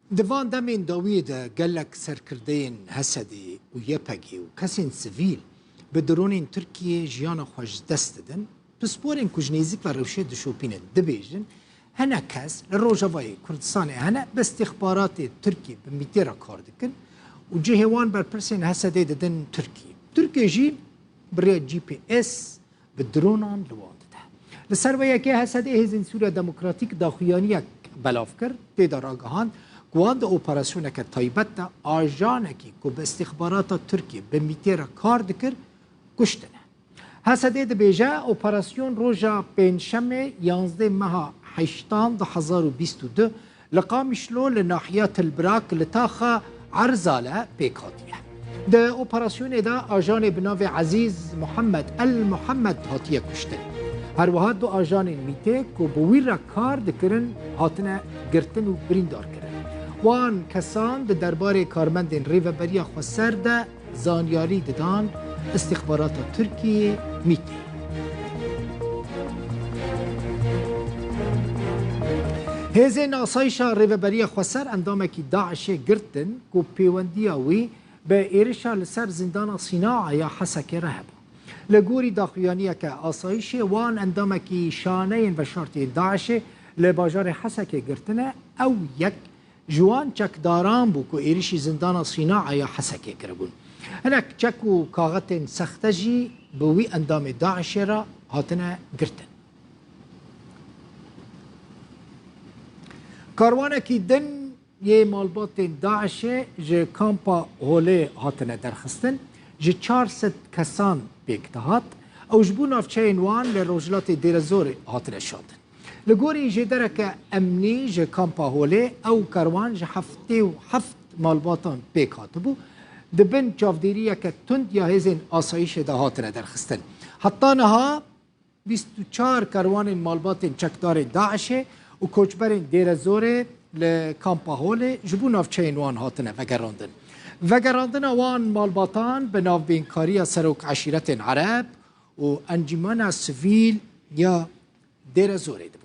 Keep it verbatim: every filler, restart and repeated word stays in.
Di van demên dawiyê de gelek serkirdeyên H S D û Y P G û kesên sivîl bi dronên Tirkiyê jiyana xwe ji dest didin. Pisporên ku ji nêzîk ve rewşê dişopînin dibêjin, hinek kes li Rojavayê Kurdistanê hene bi istixbaratê Tirkiyê bi mîtê re kar dikin û cihê wan berpirsên H S D didin Tirkiyê. Tirkiye jî bi rêya G P S bi dronan li wan dide. Li ser vê yekê H S D Hêzên Sûriya Demokratîk daxuyaniyek belav kir, tê de ragihand ku wan di operasyoneke taybet de ajanekî ku bi istixbarata Tirkiyê bi mîtê re kar dikir, kuştine. H S D dibêje, operasyon roja Pêncşemê yanzdeh meha heştan du hezar û bîst û du li Qamişlo li nahiya Tilbirak li taxa Erzale pêk hatiye. Di operasyonê de ajanê bi navê Ezîz Muhammed El Muhammed hatiye kuştin. Her wiha du ajanên mîtê ku bi wî re kar dikirin hatine girtin û birîndar kirin. Wan kesan di derbarê karmendên Rêveberiya Xweser de zanyarî didan istixbarata Tirkiyê, mîtê. Hêzên asayişa Rêveberiya Xweser endamekî DAIŞê girtin ku pêwendiya wî bi êrişa li ser zindana Sînaa ya Hesekê re hebû. Li gorî daxuyaniyeke asayişê wan endamekî şaneyên veşartiyên DAIŞê li bajarê Hesekê girtine, ew yek ji wan çekdaran bû ku êrişî zindana Sînaa ya Hesekê kiribûn. Hinek çek û kaxetên sexte jî bi wî endamê DAIŞê re hatine girtin. Karwanekî din yê malbatên DAIŞê ji kampa Holê hatine derxistin, ji çar sed kesan pêk dihat. Ew ji bo navçeyên wan li rojhilatê Dêrezorê hatine şandin. Li gorî jêdereke emnî ji kampa Holê, ew karwan ji heftê û heft malbatan pêk hatibû, di bin çavdêriyeke tund ya hêzên asayîşê de hatine derxistin. Heta niha bîst û çar karwanên malbatên çekdarên DAIŞê û koçberên Dêrezorê li kampa Holê ji bo navçeyên wan hatine vegerandin. Vegerandina wan malbatan bi navbênkariya serok eşîretên Ereb û Encîmena Sivîl ya Dêrezorê dibû.